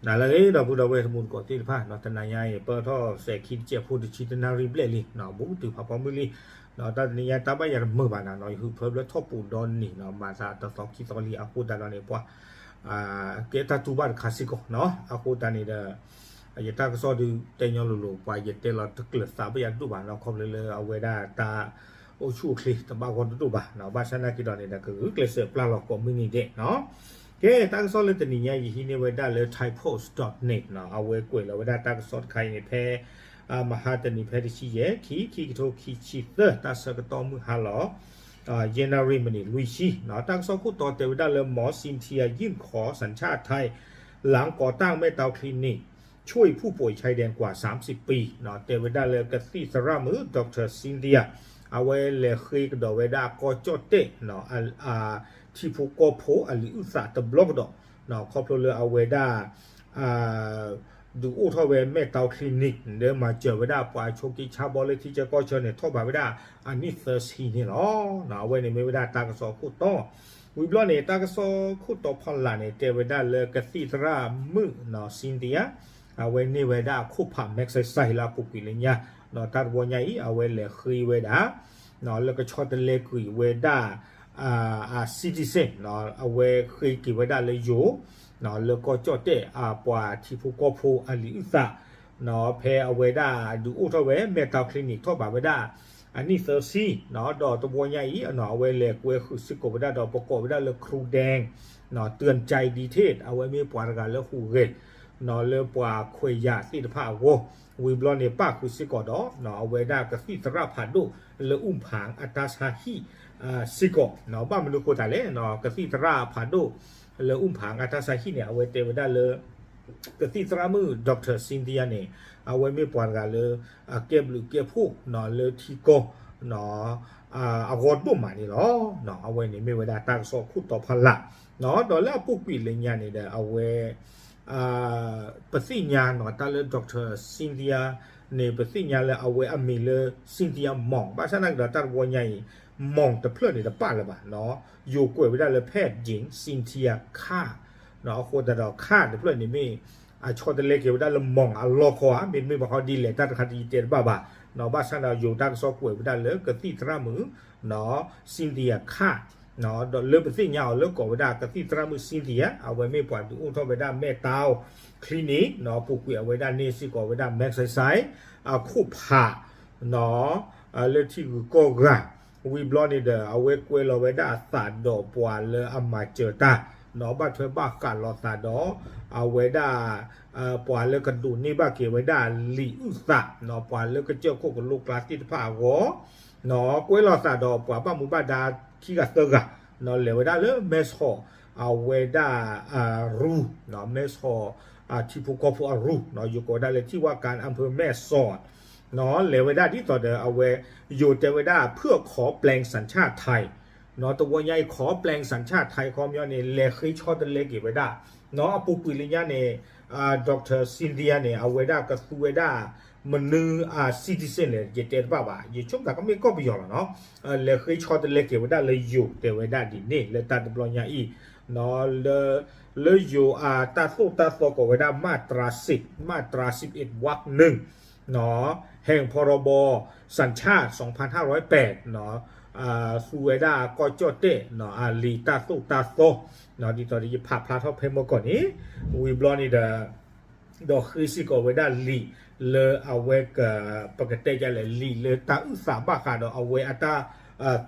တၢ်လၢအဂ့ၤ ဒီပုၢ်ဒီဝဲၢ်တံၤသကိးသ့ၣ်တဖၣ်နီၤ, တနၤညါအံၤ ပၢၢ်ထီၣ်စဲၤခံတစဲးဖိတဆံတနၣ်ရံၣ်ဘျဲၣ်လံနီၤ, ဘူးတုၤဖးဖီမုၢ်လံနီၤ, တၢ်တနံၤညါတၢ်ဘၣ်ယၤတမုာ်ဘၣ်နၤနီၤ, ယဟုးဖၢဘျၢထီၣ်ပူၤဒီနံၤနီၤ, မၤသးတသီခံသီလံ အဃိသတးဒီးန့ၣ် ပှၤ ကဲတၢ်တူၢ်ဘၣ်တခါစ့ၢ်ကီးနီၤ, အဃိသတးန့ၣ်ဒီး ယတၢ်ကစီၣ်ဒုးတဲညီလိၤလိၤ ပှၤယတဲလီၤတကျၢၤသးဘၣ်ယၤဒိၣ်ဘၣ်နီၤ, ခီဖျိလၢအဝဲဒၣ်တၢ်အိၣ်ဆူၣ်အိၣ်ချ့တဘၣ်ဂီၢ်တဒိၣ်ဘၣ်နီၤ, ဘၣ်ဆၣ်နာ်က့ဒီးန့ၣ်ဒီး ကဂုာ်ကျဲးစၢးပျၢ်လီၤကိးမုၢ်နံၤဒဲးနီၤ. ကဲ တၢ်ကစီၣ်လၢတနံၤညါယဟံးန့ၢ်ဝဲဒၣ်လၢ Thai Post dot net နီၤ, အဝဲကွဲးလီၤဝဲဒၣ်တၢ်ကစီၣ်တခါအံၤန့ၣ် ဖဲ မဟါတနံၤဖဲတဆံယဲၢ် ခံ ခံကထိခံဆံသၢ တၢ်ဆၢကတီၢ်မုၢ်ဟါလီၤ ယဲၢ်နၣ်ရံၣ်မံးနံးလွံၢ်ဆံနီၤ, တၢ်ကစီၣ်ခိၣ်တီတဲဝဲဒၣ်လၢ หมอ ซินเทีย ยื่นขอสัญชาติไทย หลังก่อตั้งแม่เตาคลินิก ช่วยผู้ป่วยชายแดนกว่าสามสิบปีနီၤ, တဲဝဲဒၣ်လၢကသံၣ်သရၣ်မုၣ် Doctor Cynthia အဝဲလဲၤဃ့ကဒီးဝဲဒၣ်ကီၢ်ကၠီၣ်တဲၣ်နီၤ, ထံဖိကီၢ်ဖိအလံာ်အုၣ်သးတဘျီကဒီးနီၤ, ခီဖျိလၢအဝဲဒၣ် ဒုးအိၣ်ထီၣ်ဝဲ မဲၢ်တီ clinic လၢမၤစၢၤဝဲဒၣ်ပှၤဆိးက့ဆါဘီလၢထံဆၢကီၢ်ဆၢန့ၣ် ထီၣ်ဘးဝဲဒၣ်အနံၣ်သၢဆံန့ၣ်လီၤ. အဝဲန့ၣ်မ့ၢ်ဝဲဒၣ်တၢ်ကစီၣ်ခိၣ်တီ, ဝံၤဘျီန့ၣ် တၢ်ကစီၣ်ခိၣ်တီဖီလာ်န့ၣ် တဲဝဲဒၣ်လၢကသံၣ်သရၣ်မုၣ်နီၤ Cynthia အဝဲန့ၢ်ဝဲဒၣ်အခိၣ်ဖး Magsaysay လၢအပူၤကွံာ်လၢညါနီၤ, တၢ်တဝီညါအံၤ အဝဲလဲၤဃ့ဝဲဒၣ် လၢကဆီတလဲကွံာ်ဝဲဒၣ် အ citizen နီၤ, အဝဲဃ့က့ၤဝဲဒၣ်လၢယိၤ လၢကီၢ်ကၠီၣ်တဲၣ်အပှၤထံဖိကီၢ်ဖိအလံာ်အုၣ်သးနီၤ, ဖဲအဝဲဒၣ်ဒုးအိၣ်ထီၣ်ဝဲ မဲၢ်တီ clinic ထီၣ်ဘးဝဲဒၣ်အနံၣ်သၢဆံနီၤ, ဒီးတဝီညါအံၤနီၤ အဝဲလဲၤကွဲဃုာ်စ့ၢ်ကီးဝဲဒၣ်ဒီး ပကိးဝဲဒၣ်လၢ ครูแดงနီၤ, เตือนใจดีเทศ အဝဲမ့ၢ်ပှၤတဂၤလၢဟူးဂဲၤနီၤ လၢပှၤခွဲးယာ်သ့ၣ်တဖၣ်အဂီၢ်, ဝံၤဘျီန့ၣ် ပာ်ဃုာ်စ့ၢ်ကီးဒီး အဝဲဒၣ်ကသံၣ်သရၣ်ဖးဒိၣ်လၢ အူၣ်ဖၣ် အတၢ်ဆါဟံၣ် စ့ၢ်ကီးနီၤ, ဘၣ်မနုၤဃိသတးလဲၣ်နီၤ, ကသံၣ်သရၣ်ဖးဒိၣ်လၢ အူၣ်ဖၣ် အတၢ်ဆါဟံၣ်န့ၣ် အဝဲတဲဝဲဒၣ်လၢ ကသံၣ်သရၣ်မုၣ် Doctor Cynthia န့ၣ် အဝဲမ့ၢ်ပှၤတဂၤလၢ အကဲဘျုးကဲဖှိၣ်နီၤ လၢထံကီၢ်နီၤ အဂီၢ်ဒိၣ်မးန့ၣ်လီၤ. အဝဲန့ၣ်မ့ၢ်ဝဲဒၣ်တၢ်ကစီၣ်ခိၣ်တီဖီလာ်နီၤ, ဒီးလၢအပူၤကွံာ်လၢညါန့ၣ်ဒီး အဝဲ ပသ့ၣ်ညါနီၤ တၢ်လၢ Doctor Cynthia န့ၣ် ပသ့ၣ်ညါလၢအဝဲအမံၤလၢ Cynthia Mong, ဘၣ်ဆၣ်နာ်က့ဒီးတၢ်တဝီညါအံၤ Mong တဖျၢၣ်န့ၣ်တပာ်လၢၤဘၣ်နီၤ, ယိၤကွဲးဝဲဒၣ်လၢ แพทย์หญิง Cynthia Khaနီၤ, အဃိသတးဒီး Kha တဖျၢၣ်န့ၣ်မ့ၢ် အဆီတလဲက့ၤဝဲဒၣ်လၢ Mong အလီၢ်ခီဧါ, မ့တမ့ၢ်ဘၣ်ဃီဒ်လဲၣ် တၢ်တခါတယံၤတဲတဘၣ်ဘၣ်နီၤ, ဘၣ်ဆၣ်ဒီးယိၤတၢ်ကစီၣ်ကွဲးဝဲဒၣ်လၢကသံၣ်သရၣ်မုၣ်နီၤ Cynthia Kha နီၤ, ဒီးလၢပသ့ၣ်ညါအီၤလၢကိးဝဲဒၣ်ကသံၣ်သရၣ်မုၣ် Cynthia အဝဲမ့ၢ်ပှၤဒုးအိၣ်ထီၣ်ဝဲဒၣ် မဲၢ်တီ clinic နီၤ, ပူၤကွံာ်အဝဲဒၣ်န့ၢ်စ့ၢ်ကီးဝဲဒၣ် Magsaysay အခိၣ်ဖးနီၤ လၢထံဂုၤကီၢ်ဂၤ, ဝံၤဘျီန့ၣ်ဒီး အဝဲကွဲလီၤဝဲဒၣ်အသးဒီးပှၤလၢအမၤစၢၤတၢ်နီၤ, ဘၣ်ထွဲဘၣ်ဃးလိာ်သးဒီး အဝဲဒၣ် ပှၤလၢကဒိးန့ၢ်ဘၣ်က့ၤဝဲဒၣ်လံာ်အုၣ်သးနီၤ, ပှၤလၢကစၢၢ်ခိၣ်ကလိကျါသ့ၣ်တဖၣ်အဂီၢ်နီၤ, ကွဲလီၤသးဒီးပှၤဘၣ်မူဘၣ်ဒါခံဂၤသၢဂၤ လဲၤဝဲဒၣ်လၢ မဲၢ်ဆီး အဝဲဒၣ် ရူ မဲၢ်ဆီး ထံဖိကီၢ်ဖိအရူနီၤ, ယိၤကိးဝဲဒၣ်လၢ ထံၣ်ဝၣ်ကၣ် အၣ်ဖၢၣ်မဲၢ်ဆီးနီၤ, လဲၤဝဲဒၣ်ဒ်သိးဒီးအဝဲ ယိၤတဲဝဲဒၣ် เพื่อขอแปลงสัญชาติไทยနီၤ, တဝီညါအံၤ ขอแปลงสัญชาติไทย ခီပညီန့ၣ် လဲၤဃ့ဆီတလဲက့ၤဝဲဒၣ်နီၤ, အပူၤကွံာ်လၢညါန့ၣ် Doctor Cynthia န့ၣ် အဝဲဒၣ်ကသူဝဲဒၣ် မနုၤအ citizen လဲၣ် ယတဲတဘၣ်ဘၣ်, ယဆိကမိၣ်သးကမ့ၢ်ကီၢ်ပယီၤလီၤနီၤ, လဲၤဃ့ဆီတလဲက့ၤဝဲဒၣ်လၢယိၤတဲဝဲဒၣ်ဒ်န့ၣ် လၢတၢ်တဘျီညါအံၤနီၤ, လၢ လၢယိၤအတၢ်သိၣ်တၢ်သီကိးဝဲဒၣ် มาตราสิบ มาตราสิบเอ็ด วรรคหนึ่งနီၤ, แห่งพรบสัญชาติสองพันห้าร้อยแปดနီၤ, သူဝဲဒၣ်ကီၢ်ကၠီၣ်တဲၣ်နီၤ အလံာ်တၢ်သိၣ်တၢ်သီနီၤ, ဒ်သိးဒီးယဖးဖျါထီၣ်ဖဲမုၢ်ကီၢ်န့ၣ် ဝံၤဘျီန့ၣ်ဒီး ဒီးဃ့စ့ၢ်ကီးဝဲဒၣ်လံာ်လၢအဝဲက ပကတဲဒ်လဲၣ် လံာ်လၢတၢ်အုၣ်သးဘၣ်ဃးဒီးအဝဲအတၢ်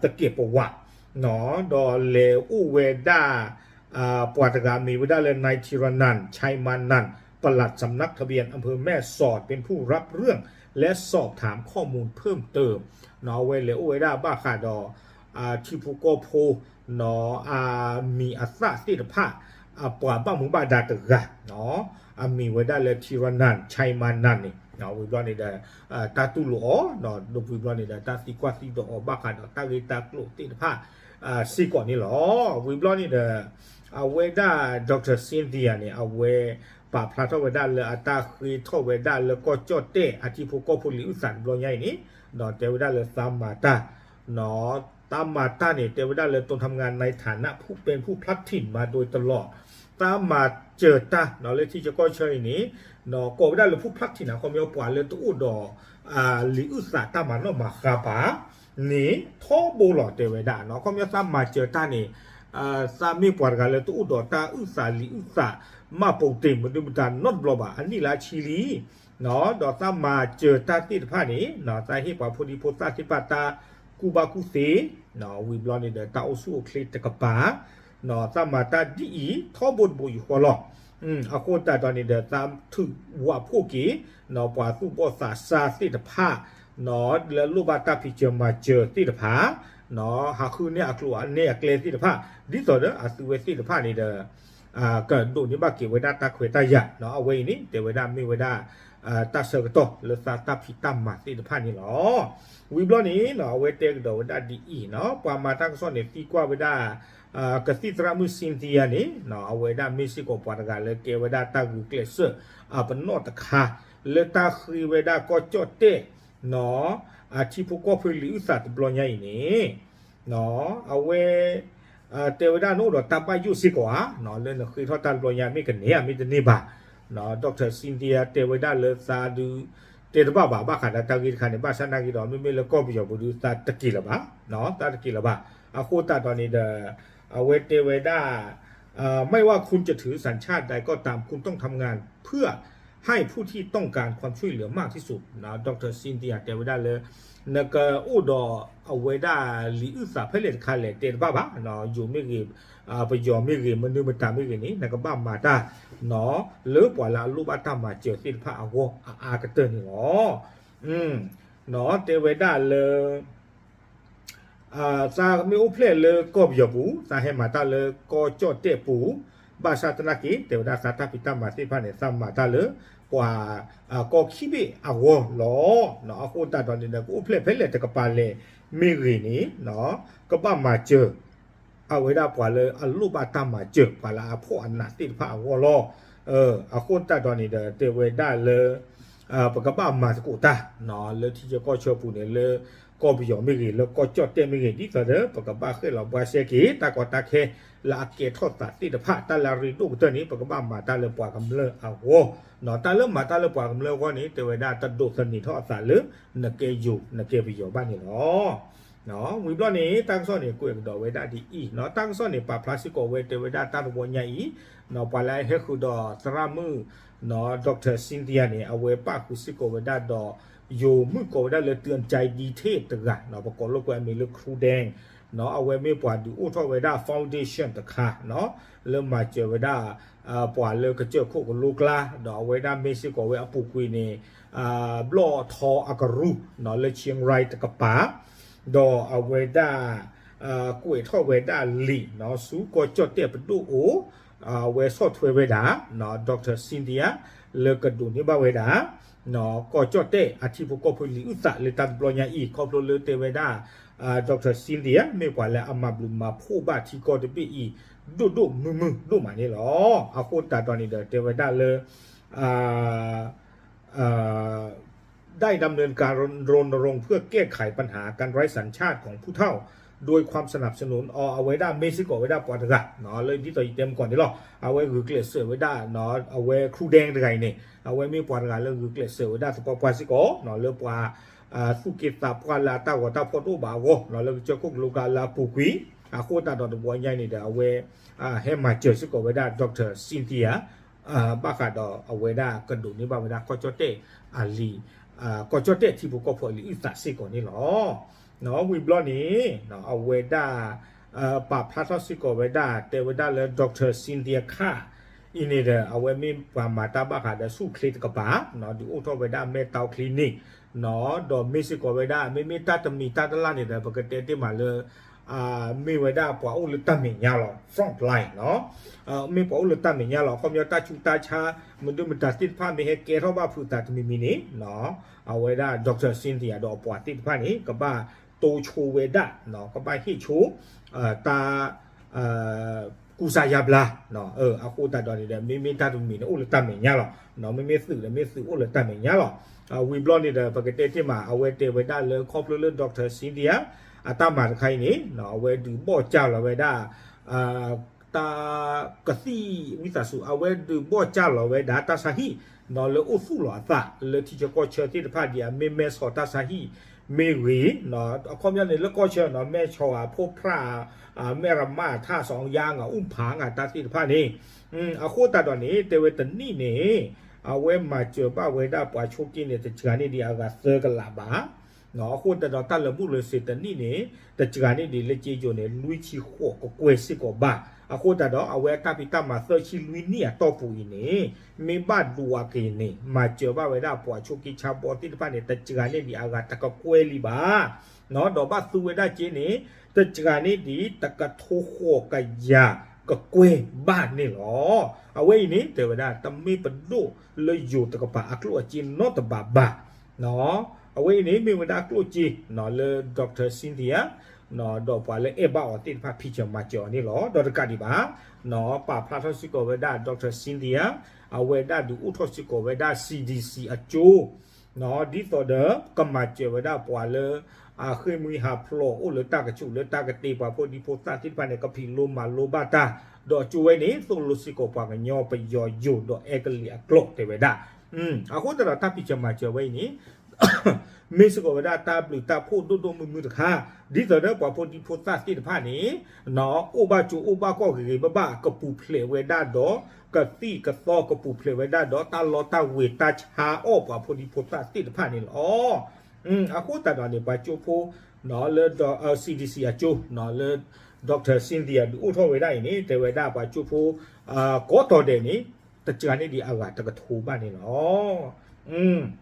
သကဲးပဝးနီၤ, ဒီးလဲၤအိၣ်ဝဲဒၣ် ပှၤတဂၤမ့ၢ်ဝဲဒၣ်လၢ นายธีรนันท์ ชัยมานันท์ ปลัดสำนักทะเบียนอำเภอแม่สอด เป็นผู้รับเรื่องและสอบถามข้อมูลเพิ่มเติม အဝဲလဲၤအိၣ်ဝဲဒၣ်ဘၣ်ဃးဒီး ထံဖိကီၢ်ဖိနီၤ အမံၤအသၣ်သ့ၣ်တဖၣ် အပှၤဘၣ်မူဘၣ်ဒါတဂၤနီၤ အမံၤဝဲဒၣ်လၢ ထံရနၢၣ် ဆဲမါနၢၣ်န့ၣ် ဝံၤဘျီန့ၣ်ဒီး တၢ်တူၢ်လိာ်အီၤ ဒီးဝံၤဘျီန့ၣ်ဒီး တၢ်သံကွၢ်သံဒိးအီၤဘၣ်ဃးဒီးတၢ်ဂ့ၢ်တၢ်ကျိၤသ့ၣ်တဖၣ် စ့ၢ်ကီးန့ၣ်လီၤ. ဝံၤဘျီန့ၣ်ဒီး အဝဲဒၣ် Doctor Cynthia န့ၣ် အဝဲပာ်ဖျါထီၣ်ဝဲဒၣ်လၢအတၢ်ဃ့ထီၣ်ဝဲဒၣ်လၢကီၢ်ကၠီၣ်တဲၣ် အထံဖိကီၢ်ဖိလံာ်အုၣ်သးတဘျီညါအံၤန့ၣ် ဒီးတဲဝဲဒၣ်လၢသးမၤတၢ် သးမၤတၢ်န့ၣ် တဲဝဲဒၣ်လၢ ตนทำงานในฐานะผู้เป็นผู้พลัดถิ่นมาโดยตลอด သး သးမၤစၢၤတၢ်လၢထံဆၢကီၢ်ဆၢအံၤန့ၣ် ကိးဝဲဒၣ်လၢ ဖူဖျၢၣ်ထံန့ၣ် အခီပညီပှၤလၢတအိၣ်ဒီး လံာ်အုၣ်သးတၢ်မၤနီၣ်မၤဃါပၤန့ၣ် ထီဘိလီၤ တဲဝဲဒၣ်နီၤ. အခီပညီသးမၤစၢၤတၢ်န့ၣ် သးမ့ၢ်ပှၤတဂၤလၢတအိၣ်ဒီးတၢ်အုၣ်သးလံာ်အုၣ်သး မှတ်ပုံတင် မနုၤမတၤနီတဘျီဘၣ် အနံၣ်လၢအဆံလံ ဒီးသးမၤစၢၤတၢ်သ့ၣ်တဖၣ်န့ၣ် သးဟ့ၣ်ပှၤဖိဒံဖိသၣ်သ့ၣ်တဖၣ်တၢ်ကူၣ်ဘၣ်ကူၣ်သ့ ဝံၤဘျီန့ၣ်ဒီး တၢ်အိၣ်ဆူၣ်အိၣ်ချ့တကပၤ သးမၤတၢ်ဒ်အံၤ ထီဘိတဘိယူၢ်ဃီလီၤ. အဃိသတးဒီးန့ၣ်ဒီး သးထုးဝးဖှိၣ်က့ၤ ပှၤသူၣ်ဘီၣ်သးစၢ်သ့ၣ်တဖၣ် လၢလိၣ်ဘၣ်တၢ်ဖံးစၢၤမၤစၢၤသ့ၣ်တဖၣ် ဟးဃုန့ၢ်အကျိၤန့ၢ်အကျဲသ့ၣ်တဖၣ် ဒ်သိးဒီးအသုဝဲသ့ၣ်တဖၣ်န့ၣ်ဒီး ကဒိးန့ၢ်ဘၣ်က့ၤဝဲဒၣ်တၢ်ခွဲးတၢ်ယာ် အဝဲအံၤန့ၣ် တဲဝဲဒၣ်မ့ၢ်ဝဲဒၣ် တၢ်ဆၢကတီၢ်လၢသးတၢ်ဖံးတၢ်မၤသ့ၣ်တဖၣ်န့ၣ်လီၤ. ဝံၤဘျီန့ၣ် အဝဲတဲကဒီးဝဲဒၣ်ဒ်အံၤနီၤ ပှၤမၤတၢ်ကစီၣ်န့ၣ် သံကွၢ်ဝဲဒၣ် ကသံၣ်သရၣ်မုၣ် Cynthia န့ၣ် အဝဲဒၣ်မ့ၢ်စ့ၢ်ကီးပှၤတဂၤလၢကဲဝဲဒၣ်တၢ်ဂုာ်ကျဲးစၢး အပနီၣ်တခါ လၢတၢ်ဃ့ဝဲဒၣ်ကီၢ်ကၠီၣ်တဲၣ် အထံဖိကီၢ်ဖိလံာ်အုၣ်သးတဘျီညါအံၤန့ၣ် အဝဲ တဲဝဲဒၣ်နအိၣ်ဒီးတၢ်ဘၣ်ယိၣ်စ့ၢ်ကီးဧါ လၢနဃ့ထီၣ်တၢ်တဘျီညါ မ့ၢ်ကန့ၢ်ဧါ မ့ၢ်တန့ၢ်ဘၣ်. Doctor Cynthia တဲဝဲဒၣ်လၢသးဒုး တဲတဘၣ်ဘၣ် ဘၣ်ဃးဒီးတၢ်ဂ့ၢ်တခါန့ၣ် ဘၣ်ဆၣ်နာ်က့ဒီး မ့မ့ၢ်လၢကီၢ်ပယီၤပူၤဒုး သးတက့ၤလၢၤဘၣ် သးတက့ၤလၢၤဘၣ်. အဃိသတးဒီးန့ၣ်ဒီး အဝဲတဲဝဲဒၣ် ไม่ว่าคุณจะถือสัญชาติใดก็ตาม คุณต้องทำงานเพื่อให้ผู้ที่ต้องการความช่วยเหลือมากที่สุด Doctor Cynthia တဲဝဲဒၣ်လၢ နကအိၣ်ဒီးအဝဲဒၣ်လံာ်အုၣ်သးဖဲလဲၣ်တခါလဲၣ် တဲတဘၣ်ဘၣ် ယိၤမ့ၢ်ဂ့ၤ ပယီၤမ့ၢ်ဂ့ၤ မနုၤမတၤမ့ၢ်ဂ့ၤန့ၣ် နကဘၣ်မၤတၢ် လၢပှၤလၢအလိၣ်ဘၣ်တၢ်မၤစၢၤသ့ၣ်တဖၣ်အဂီၢ်အအါကတၢၢ်န့ၣ်လီၤ. တဲဝဲဒၣ်လၢ သးမ့ၢ်အိၣ်ဖျဲၣ်လၢကီၢ်ပယီၤပူၤ သးဟဲမၤတၢ်လၢကီၢ်ကၠီၣ်တဲၣ်ပူၤ ဘၣ်ဆၣ်သနာ်က့ တဲဝဲဒၣ်သးတၢ်ဖံးတၢ်မၤသ့ၣ်တဖၣ်န့ၣ် သးမၤတၢ်လၢပှၤ ကီၢ်ခံဘ့ၣ်အဂီၢ်လီၤ. အဃိသတးဒီးန့ၣ်ဒီး ကအိၣ်ဖျဲၣ်ဖဲလဲၣ်တကပၤလဲၣ်မ့ၢ်ဂ့ၤန့ၣ် ကဘၣ်မၤစၢၤ အဝဲဒၣ်ပှၤလၢအလိၣ်ဘၣ်တၢ်မၤစၢၤ ပှၤလၢအဖှီၣ်အနးသ့ၣ်တဖၣ်အဂီၢ်လီၤ. အဃိသတးဒီးန့ၣ်ဒီး တဲဝဲဒၣ်လၢ ပကဘၣ်မၤသကိးတၢ် လၢထံဆၢကီၢ်ဆၢပူၤန့ၣ် လၢကီၢ်ပယီၤမ့ၢ်ဂ့ၤ လၢကီၢ်ကၠီၣ်တဲၣ်မ့ၢ်ဂ့ၤ ဒ်သိးဒီး ပကဘၣ်ဃဲၣ်လီၤဘှါရှဲက့ၤ တၢ်ကီတၢ်ခဲ လၢအကဲထီၣ်သးသ့ၣ်တဖၣ် တၢ်လၢအရ့ဒိၣ်ကတၢၢ်န့ၣ် ပကဘၣ်မၤတၢ်လၢပှၤကမျၢၢ်အဂီၢ်, တၢ်လၢမၤတၢ်လၢပှၤကမျၢၢ်အဂီၢ်န့ၣ် တဲဝဲဒၣ်တဒိးသန့ၤထီၣ်အသးလၢ နကဲယိၤ နကဲပယီၤဘၣ်န့ၣ်လီၤ. ဝံၤဘျီန့ၣ် တၢ်ကစီၣ်န့ၣ် ကွဲးကဒီးဝဲဒၣ်ဒ်အံၤ, တၢ်ကစီၣ်န့ၣ် ပာ်ဖျါစ့ၢ်ကီးဝဲ တဲဝဲဒၣ်တၢ်တဝီညါအံၤ ပှၤလၢအဟဲဃုာ်ဒီးသရၣ်မုၣ် Doctor Cynthia န့ၣ် အဝဲပၣ်ဃုာ်စ့ၢ်ကီးဝဲဒၣ်ဒီး ယိၤမုၣ်ကိးဝဲဒၣ်လၢ တၢၣ်ကၠဲးဒံထ့ၣ် တဂၤ ပကိးလိာ်ကွဲအမံၤလၢ ခရူဒဲ အဝဲမ့ၢ်ပှၤဒုးအိၣ်ထီၣ်ဝဲဒၣ် foundation တခါ လၢမၤစၢၤဝဲဒၣ် ပှၤလၢကစၢၢ်ခိၣ်ကလိကျါ ဒီးအဝဲဒၣ်မ့ၢ်စ့ၢ်ကီးဝဲအပူၤကွံာ်န့ၣ် ဘျီၣ်ထီအကရူၢ် လၢ Chiang Rai တကပၤ ဒီးအဝဲဒၣ် ကွဲးထီၣ်ဝဲဒၣ်လံာ် ဆူကီၢ်ကၠီၣ်တဲၣ်ပဒိၣ်အိၣ် အဝဲဆီၣ်ထွဲဝဲဒၣ် Doctor Cynthia လၢကဒိးန့ၢ်ဘၣ်ဝဲဒၣ် ကီၢ်ကၠီၣ်တဲၣ်အထံဖိကီၢ်ဖိလံာ်အုၣ်သးလၢတၢ်တဘျီညါအံၤ ခီဖျိလၢတဲဝဲဒၣ် Doctor Cynthia မ့ၢ်ပှၤလၢအမၤဘျုးမၤဖှိၣ်ဘၣ်ထံကီၢ်တဘ့ၣ်အံၤ ဒိၣ်ဒိၣ်မုၢ်မုၢ်ဒိၣ်မးန့ၣ်လီၤ. အဃိသတးဒီးန့ၣ်ဒီး တဲဝဲဒၣ်လၢ ได้ดำเนินการรณรงค์เพื่อแก้ไขปัญหาการไร้สัญชาติของผู้เฒ่า โดยความสนับสนุน အဝဲဒၣ်မ့ၢ်စ့ၢ်ကီးဝဲဒၣ်ပှၤတဂၤ လၢဒ်သိးယတဲမုၢ်ကီၢ်န့ၣ်လီၤ. အဝဲဂုာ်ကျဲးစၢးဝဲဒၣ် အဝဲခရူဒဲတဂၤအံၤန့ၣ် အဝဲမ့ၢ်ပှၤတဂၤလၢဂုာ်ကျဲးစၢးဝဲဒၣ်သပှၢ်ပှၢ်စ့ၢ်ကီး လၢပှၤ သူၣ်က့သးပှၢ်လၢအတၢ်ဂီၤတၢ်ဖီၣ်တအိၣ်ဘၣ်အဂီၢ် လၢကစၢၢ်ခိၣ်ကလိကျါလၢအပူၤကွံာ် အဃိသတးဒီးတဘျီညါအံၤန့ၣ်ဒီး အဝဲ ဟဲမၤစၢၤစ့ၢ်ကီးဝဲဒၣ် Doctor Cynthia ဘၣ်ဃးဒီးအဝဲဒၣ်ကဒိးန့ၢ်ဘၣ်ဝဲဒၣ်ကီၢ်ကၠီၣ်တဲၣ်အလံာ် ကီၢ်ကၠီၣ်တဲၣ်ထံဖိကီၢ်ဖိအလံာ်အုၣ်သးစ့ၢ်ကီးန့ၣ်လီၤ. ဝံၤဘျီန့ၣ် အဝဲဒၣ် ပာ်ဖျါထီၣ်စ့ၢ်ကီးဝဲဒၣ် တဲဝဲဒၣ်လၢ Doctor Cynthia ခါ အံၤန့ၣ်ဒီး အဝဲမ့ၢ်ပှၤမၤတၢ်ဘၣ်ဃးဒီးဆူၣ်ချ့တကပၤ ဒုးအိၣ်ထီၣ်ဝဲဒၣ်မဲၢ်တီ clinic ဒီးမ့ၢ်စ့ၢ်ကီးဝဲဒၣ် မ့မ့ၢ်တၢ်တမံၤတၢ်တလၣ်န့ၣ်ဒီး ပကတဲတ့ၢ်မးလၢ မ့ၢ်ဝဲဒၣ်ပှၤအိၣ်လၢတၢ်မဲာ်ညါလီၤ front line မ့ၢ်ပှၤအိၣ်လၢတၢ်မဲာ်ညါလီၤ. အခီပညီတၢ်ဆူးတၢ်ဆါ မနုၤမတၤသ့ၣ်တဖၣ်မ့ၢ်ဟဲကဲထီၣ်ဘၣ်ဖုးသးတမံၤမံၤန့ၣ် အဝဲဒၣ် Doctor Cynthia ဒီးအပှၤသ့ၣ်တဖၣ်န့ၣ် ကဘၣ်တိဆိဝဲဒၣ် ကဘၣ်ဟ့ၣ်ဆိ တၢ် ကူစါယါဘျါ အဃိသတးဒီးန့ၣ်ဒီး မ့မ့ၢ်တၢ်တမံၤန့ၣ် အိၣ်လၢတၢ်မဲာ်ညါလီၤ. မ့မ့ၢ်သုးဒီး မ့ၢ်သုးအိၣ်လၢတၢ်မဲာ်ညါလီၤ. ဝံၤဘျီန့ၣ်ဒီး ပကတဲတ့ၢ်မး အဝဲတဲဝဲဒၣ်လၢခီဖျိလၢ Doctor Cynthia အတၢ်မၤတခါအံၤန့ၣ် အဝဲဒုးဘီၣ်ကၢ်လီၤဝဲဒၣ် တၢ်ကသံၣ်ဝံသးစူၤ အဝဲဒုးဘီၣ်ကၢ်လီၤဝဲဒၣ်တၢ်ဆါဟံၣ် လၢအိၣ်သူၣ်လီၤအသးလၢထံဆၢကီၢ်ဆၢသ့ၣ်တဖၣ်ဒ်အမ့ၢ်မဲၢ်ဆီးတၢ်ဆါဟံၣ်မ့ၢ်ဂ့ၤ, အခီပညီန့ၣ်လၢကီၢ်ဆၢနီၤ မဲၢ်ဆီးအဖိဖြၣ် မဲၢ်ရမၣ်ထၣ်စီၤယါငါ အူၣ်ဖးငါတၢ်သ့ၣ်တဖၣ်န့ၣ်, အဃိသတးဒီးန့ၣ် တဲဝဲတနံၣ်န့ၣ် အဝဲမၤစၢၤဘၣ်ဝဲဒၣ်ပှၤဆိးက့န့ၣ် တစှၤန့ၢ်ဒံးအဂၤသၢကလးဘး အဃိသတးဒီးတၢ်လၢာ်ဘူၣ်လၢာ်စ့ၤတနံၣ်န့ၣ် တစှၤန့ၢ်ဒံးလၢက့ယိာ်န့ၣ် လွံၢ်ဆံဃိးကကွဲၢ်စ့ၢ်ကီးဘၣ်. အဃိသတးဒီး အဝဲအတၢ်ဖံးတၢ်မၤသၢဆံလွံၢ်နံၣ်အတီၢ်ပူၤအံၤန့ၣ် မ့ၢ်ဘၣ်ဒိးအက့ၤန့ၣ် မၤစၢၤဘၣ်ဝဲဒၣ်ပှၤဆိးက့ဆါဘီသ့ၣ်တဖၣ်န့ၣ် တစှၤန့ၢ်ဒံးအဂၤတကကွဲၢ်လံဘၣ် ဒီးဘၣ်သူဝဲဒၣ်က့န့ၣ် တစှၤန့ၢ်ဒံးတကထိဃိးကယၤကကွဲၢ်ဘၣ်န့ၣ်လီၤ. အဝဲအံၤန့ၣ် တဲဝဲဒၣ် တမ့ၢ်ပဒိၣ်လၢယိၤတကပၤအကျိၣ်အစ့နီတဘးဘၣ်. အဝဲအံၤန့ၣ် မ့ၢ်ဝဲဒၣ်ကျိၣ်စ့ လၢ Doctor Cynthia ဒီးပှၤလၢအဲၣ်ဘၣ်အီၤသ့ၣ်တဖၣ် ဖံးစၢၤမၤစၢၤအီၤန့ၣ်လီၤ. ဒီးတကးဒံးဘၣ် ပာ်ဖျါထီၣ်စ့ၢ်ကီးဝဲဒၣ် Doctor Cynthia အဝဲဒၣ်ဒုးအိၣ်ထီၣ်စ့ၢ်ကီးဝဲဒၣ် C D C အကၠိ ဒ်သိးဒီး ကမၤစၢၤဝဲဒၣ်ပှၤလၢ အဃ့ၢ်မှံဟးဖျိးအိၣ်လၢတၢ်ကဆူးလၢတၢ်ကတ့ ပှၤဖိဒံဖိသၣ်သ့ၣ်တဖၣ်န့ၣ် ကဖံးလိမၤလိဘၣ်တၢ်, ဒီးကၠိဝဲန့ၣ် သိၣ်လိစ့ၢ်ကီးပှၤကညီပယီၤယိၤဒီးအဲကလံးအကျိာ်တဲဝဲဒၣ်. အဃိသတးဒီးတၢ်ဖံးစၢၤမၤစၢၤဝဲအံၤန့ၣ် မ့ၢ်စ့ၢ်ကီးဝဲဒၣ်တၢ်ဘျုးတၢ်ဖှိၣ်ဒိၣ်ဒိၣ်မုၢ်မုၢ်တခါ, ဒ်သိးဒီးပှၤဖိဒံဖိသၣ်သ့ၣ်တဖၣ်န့ၣ် အိၣ်ဘၣ်ကၠိအိၣ်ဘၣ်ကီၢ်ဂ့ၤဂ့ၤဘၣ်ဘၣ် ကပူၤဖျဲးဝဲဒၣ်ဒီး ကသံၣ်ကသီ ကပူၤဖျဲးဝဲဒၣ်ဒီးတၢ်လီတၢ်ဝ့ၤတၢ်ဆါအီၣ်ပှၤဖိဒံဖိသၣ်သ့ၣ်တဖၣ်န့ၣ်လီၤ. အဃိသတးဒီးန့ၣ် ပှၤကၠိဖိ လၢ C D C အကၠိ လၢ Doctor Cynthia ဒုးအိၣ်ထီၣ်ဝဲဒၣ်အံၤန့ၣ် တဲဝဲဒၣ်ပှၤကၠိဖိ ကိးတီၤဒဲးန့ၣ် တစှၤန့ၢ်ဒံးအဂၤတကထိဘၣ်န့ၣ်လီၤ.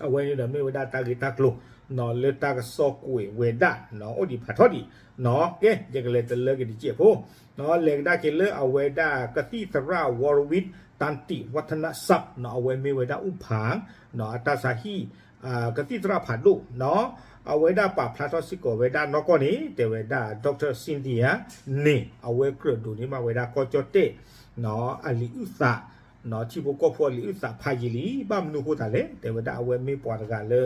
အဝဲန့ၣ်ဒီးမ့ၢ်ဝဲဒၣ်တၢ်ဂ့ၢ်တၢ်ကျိၤ လၢတၢ်ကစီၣ်ကွဲးဝဲဒၣ် အိၣ်ဒံးဖးထီဒံး, ကဲ ယကလဲၤတလၢက့ၤတစဲးဖိ, လဲၤကဒါက့ၤလၢအဝဲဒၣ်ကသံၣ်သရၣ် Warwick Tantiwatanasap အဝဲမ့ၢ်ဝဲဒၣ်အူၣ်ဖး အတၢ်ဆါဟံၣ် ကသံၣ်သရၣ်ဖးဒိၣ် အဝဲဒၣ်ပာ်ဖျါထီၣ်စ့ၢ်ကီးဝဲဒၣ်နီၢ်ကီၢ်န့ၣ် တဲဝဲဒၣ် Doctor Cynthia န့ၣ် အဝဲကြၢးဒိးန့ၢ်ဘၣ်ဝဲဒၣ်ကီၢ်ကၠီၣ်တဲၣ် အလံာ်အုၣ်သး ထံဖိကီၢ်ဖိအလံာ်အုၣ်သးဖးယံာ်လံ, ဘၣ်မနုၤအဃိသတးလဲၣ် တဲဝဲဒၣ်အဝဲမ့ၢ်ပှၤတဂၤလၢ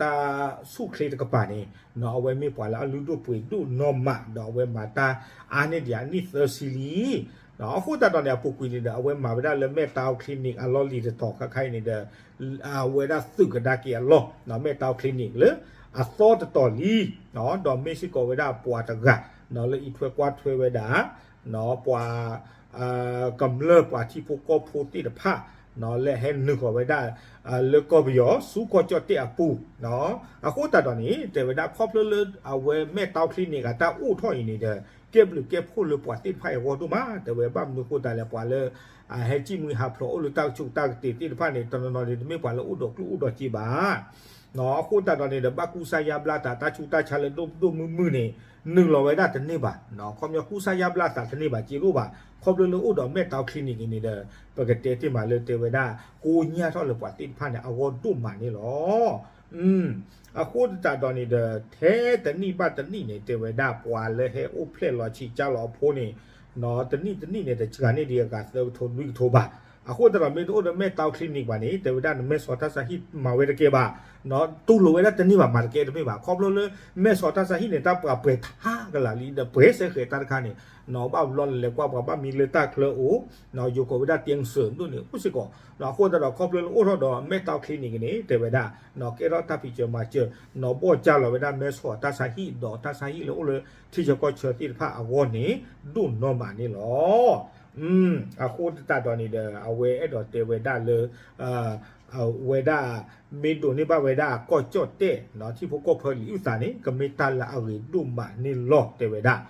တၢ်ဆူၣ်ချ့တကပၤန့ၣ် အဝဲမ့ၢ်ပှၤလၢအလုၢ်ဒိၣ်ပှ့ၤဒိၣ်နီၢ်မး ဒီးအဝဲမၤတၢ်အါန့ၢ်ဒံးအနံၣ်သၢဆံလံ. အဃိသတးဒီးန့ၣ် အပူၤကွံာ်န့ၣ်ဒီး အဝဲမၤဝဲဒၣ်လၢ Mental Clinic အလီၢ်လံၤတတီၤခါခါအံၤန့ၣ်ဒီး အဝဲဒၣ်သုးကဒါက့ၤအလီၢ် Mental Clinic လၢအသီတတီၤလံ, ဒီးမ့ၢ်စ့ၢ်ကီးဝဲဒၣ်ပှၤတဂၤ လၢအံးထွဲကွၢ်ထွဲဝဲဒၣ် ပှၤ ကမျၢၢ်ပှၤထံဖိကီၢ်ဖိသ့ၣ်တဖၣ် လၢဟဲနုာ်ဃီၤဝဲဒၣ် လၢကီၢ်ပယီၤဆူကီၢ်ကၠီၣ်တဲၣ်အပူၤ, အဃိသတးဒီးန့ၣ် တဲဝဲဒၣ်ခီဖျိလၢအဝဲ Mental Clinic အတၢ်အိၣ်ထီၣ်အံၤန့ၣ်ဒီး ကဲဘျုးကဲဖှိၣ်လၢပှၤသ့ၣ်တဖၣ်အဂီၢ်ဒိၣ်မး, တဲဝဲဘၣ်မနုၤအဃိသတးလဲၣ် ပှၤလၢ ဟဲစံၣ်မှံဟးဖျိးအိၣ်လၢတၢ်ကဆူးတၢ်ကတ့ၤသ့ၣ်တဖၣ်န့ၣ် တနီၤနီၤန့ၣ် တမ့ၢ်ပှၤလၢအိၣ်ဒီးကျိၣ်အိၣ်ဒီးစ့ဘၣ် အဃိသတးဒီးန့ၣ်ဒီး ဘၣ်ကူစါယါဘျါသးတၢ်ဆူးတၢ်ဆါလၢဒိၣ်ဒိၣ်မုၢ်မုၢ်န့ၣ် နုာ်လီၤဝဲဒၣ်တန့ၢ်ဘၣ်, ခီပညီကူစါယါဘျါသးတန့ၢ်ဘၣ် စ့လိၣ်ဘၣ်, ခီဖျိလၢအိၣ်ဒီး Mental Clinic အံၤန့ၣ်ဒီး ပကတဲတ့ၢ်မးလၢတဲဝဲဒၣ် ကိးညါထီၣ်လၢပှၤသ့ၣ်တဖၣ်န့ၣ် အဂီၢ်ဒိၣ်မးန့ၣ်လီၤ. အဃိသတးဒီးန့ၣ်ဒီး ထဲတနံၣ်ဘၣ်တနံၣ်န့ၣ် တဲဝဲဒၣ်ပှၤလၢဟဲအိၣ်ဖျဲၣ်လီၤဆံးကၢ်လီၤအဖိန့ၣ် တနံၣ်တနံၣ်န့ၣ် တစှၤန့ၢ်ဒံးအဂၤသၢကထိလွံၢ်ကထိဘၣ်. အဃိသတးဒီးမ့ၢ်တအိၣ်ဒီး Mental Clinic ဘၣ်န့ၣ် တဲဝဲဒၣ်နမဲၢ်ဆီးတၢ်ဆါဟံၣ်မၤဝဲတကဲဘၣ်, တူၢ်လိာ်ဝဲဒၣ်တန့ၢ်ဘၣ် မၤတကဲတမ့ၢ်ဘၣ်. ခီဖျိလၢ မဲၢ်ဆီးတၢ်ဆါဟံၣ်န့ၣ် တၢ်ပှၤပှဲၤထါကလာ်လံဒီး ပှဲၤစဲဃဲၤတၢ်တခါန့ၣ် ဘၣ်ဘျီနလဲၤကွၢ်ပှၤဘၣ်မံလၢတၢ်ချၢအိၣ် ယိၤကိးဝဲဒၣ်တၢ်စၢၤဒိၣ်န့ၣ် အိၣ်စ့ၢ်ကီး, အဃိသတးဒီးခီဖျိလၢအိၣ်ထီၣ်ဒီး Mental Clinic န့ၣ် တဲဝဲဒၣ် ကဲထီၣ်တၢ်ဖံးစၢၤမၤစၢၤ နီၢ်ဘီၣ်ကၢ်လီၤဝဲဒၣ်မဲၢ်ဆီးတၢ်ဆါဟံၣ်ဒီးတၢ်ဆါဟံၣ်လၢအိၣ်လၢထံဆၢကီၢ်ဆၢသ့ၣ်တဖၣ်အဂီၢ်န့ၣ် ဒိၣ်နီၢ်မးန့ၣ်လီၤ. အဃိသတးဒီးန့ၣ်ဒီး အဝဲအဲၣ်ဒိးတဲဝဲဒၣ်လၢ အဝဲဒၣ် မ့ၢ်ဒိးန့ၢ်ဘၣ်ဝဲဒၣ်ကီၢ်ကၠီၣ်တဲၣ် ထံဖိကီၢ်ဖိလံာ်အုၣ်သးန့ၣ် ကမ့ၢ်တၢ်လၢအဂ့ၤဒိၣ်မးန့ၣ်လီၤ တဲဝဲဒၣ်.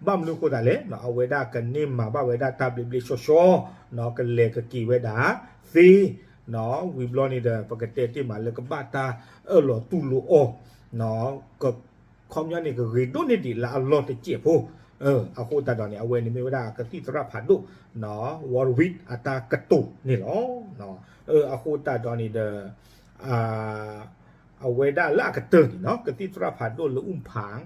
ဘၣ်မနုၤအဃိသတးလဲၣ် အဝဲဒၣ်ကန့ၢ်မၤဘၣ်ဝဲဒၣ်တၢ်ဘျ့ဘျ့ဆှီဆှီ ကလဲၤကက့ၤဝဲဒၣ်သ့ ဝံၤဘျီန့ၣ်ဒီး ပကတဲတ့ၢ်မးလၢကဘၣ်တၢ်အၢၣ်လီၤတူၢ်လိာ်အီၤ ခီပညီန့ၣ် ကဂ့ၤဒိၣ်န့ၢ်ဒံးလၢအလီၢ်တစဲးဖိ, အဃိသတးဒီးန့ၣ် အဝဲန့ၣ်မ့ၢ်ဝဲဒၣ်ကသံၣ်သရၣ်ဖးဒိၣ် Warwick အတၢ်ကတိၤန့ၣ်လီၤ. အဃိသတးဒီးန့ၣ်ဒီး အဝဲဒၣ်လၢအကတၢၢ်န့ၣ် ကသံၣ်သရၣ်ဖးဒိၣ်လၢအူၣ်ဖး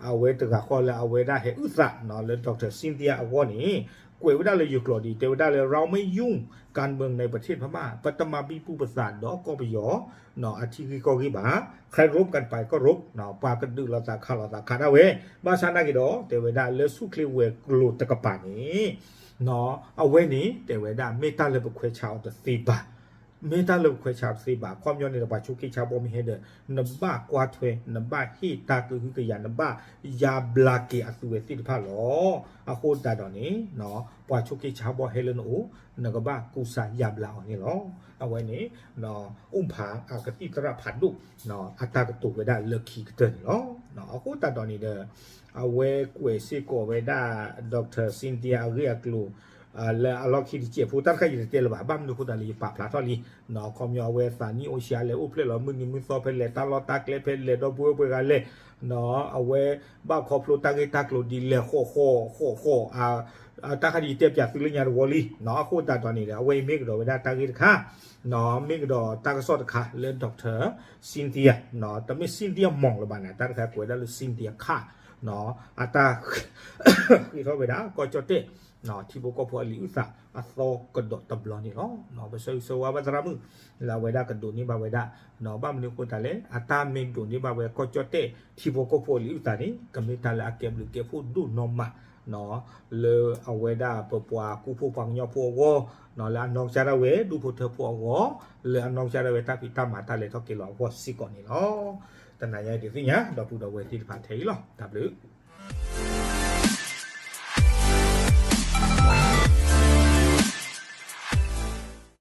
အဝဲတဂၤဃီလၢအဝဲဒၣ်ဟဲအုၣ်သးလၢ Doctor Cynthia အဂီၢ်န့ၣ် ကွဲးဝဲဒၣ်လၢယကျိာ်ဒ် တဲဝဲဒၣ်လၢ เราไม่ยุ่งการเมืองในประเทศพม่า ပတမၤဘံဘူပသးဒီးကီၢ်ပယီၤ အထံဂ့ၢ်ကီၢ်ဂ့ၢ်ဘၣ်, ใครรบกันไปก็รบ ပှၤကဒုးလိာ်သးခးလိာ်သးခးဒၣ်ဝဲ, ဘၣ်ဆၣ်နာ်က့ၤဒီး တဲဝဲဒၣ်လၢဆူၣ်ချ့ဝဲၤကျိၤတကပၤန့ၣ် အဝဲန့ၣ် တဲဝဲဒၣ် မ့ၢ်တၢ်လၢပခွဲးဆါအီၤတသ့ဘၣ်, မ့ၢ်တၢ်လၢပခွဲးဆါတသ့ဘၣ်, ခီပညီန့ၣ်ဒီး ပှၤဆိးက့ဆါဘီမ့ၢ်ဟဲဒီး နဘၣ်ကွၢ်ထွဲ နဘၣ်ဟ့ၣ်တၢ်ကဟုကယာ် နဘၣ်ယါဘျါက့ၤအသုဝဲသ့ၣ်တဖၣ်လီၤ. အဃိသတးဒီးန့ၣ် ပှၤဆိးက့ဆါဘီဟဲလၢနအိၣ် နကဘၣ်ကူစါယါဘျါအီၤန့ၣ်လီၤ. အဝဲန့ၣ် အိၣ်ဖးအကသံၣ်သရၣ်ဖးဒိၣ် အတၢ်ကတိၤဝဲဒၣ်လၢခံကတၢၢ်န့ၣ်လီၤ. အဃိသတးဒီးန့ၣ်ဒီး အဝဲကွဲးစ့ၢ်ကီးဝဲဒၣ် Doctor Cynthia အဂ့ၢ်အကျိၤ လၢအလီၢ်ခံတစဲးဖိ တၢ်တခါယတတဲလၢၤဘၣ်, ဘၣ်မနုၤအဃိသတးလၢယပာ်ဖျါထီၣ်လံ, ခီပညီအဝဲသးနံၣ်အိၣ်ဆံးအါလဲၣ် အိၣ်ဖျဲၣ်လီၤမုၢ်နံၤမုၢ်သီဖဲလဲၣ် တၢ်လီၢ်တၢ်ကျဲဖဲလဲၣ် ဒီပုၢ်ဝဲၢ်ပှဲၤဂၤလဲၣ်, အဝဲဘၣ်ခီဖျိတၢ်ဂ့ၢ်တၢ်ကျိၤဒ်လဲၣ် ဃီဃီဃီဃီ တၢ်ခါဒ်ယတဲပၠးသုလၢညါတဝီလံ, အဃိသတးဒီးန့ၣ်ဒီး အဝဲအံၤမ့ၢ်ကဒီးဝဲဒၣ်တၢ်ဂ့ၢ်တခါ မ့ၢ်ကဒီးတၢ်ကစီၣ်တခါလၢ Doctor Cynthia တမ့ၢ် Cynthia Mong လၢၤဘၣ်န့ၣ် တၢ်တခါကွဲးဒၣ်လၢ Cynthia ခါ အတၢ် ဃ့ထီၣ်ဝဲဒၣ် ကီၢ်ကၠီၣ်တဲၣ် ထံဖိကီၢ်ဖိအလံာ်အုၣ်သးအသီကဒီးတဘျီန့ၣ်လီၤ. ပဆၢဂ့ၤဆၢဝါဘၣ်သရၣ်မုၣ် လၢအဝဲဒၣ်ကဒိးန့ၢ်ဘၣ်ဝဲဒၣ်, ဘၣ်မနုၤအဃိသတးလဲၣ် အတၢ်မ့ၢ်ဒိးန့ၢ်ဘၣ်ဝဲကီၢ်ကၠီၣ်တဲၣ် ထံဖိကီၢ်ဖိအလံာ်အုၣ်သးန့ၣ် ကမ့ၢ်တၢ်လၢအကဲဘျုးကဲဖှိၣ်ဒိၣ်နီၢ်မး လၢအဝဲဒၣ်ပပှၤကူဖိပှၤကညီဖိအဂီၢ်, လၢအနီၢ်ကစၢ်ဒၣ်ဝဲဒူၣ်ဖိထၢဖိအဂီၢ်, လၢအနီၢ်ကစၢ်ဒၣ်ဝဲတၢ်ဖံးတၢ်မၤတၢ်လဲၤထီၣ်က့ၤလီၤအဂီၢ်စ့ၢ်ကီးန့ၣ်လီၤ. တနၤညါအံၤဒုးသ့ၣ်ညါ ဒီပုၢ်ဒီဝဲၢ်သ့ၣ်တဖၣ်ထဲအံၤလီၤ. တၢ်ဘျုး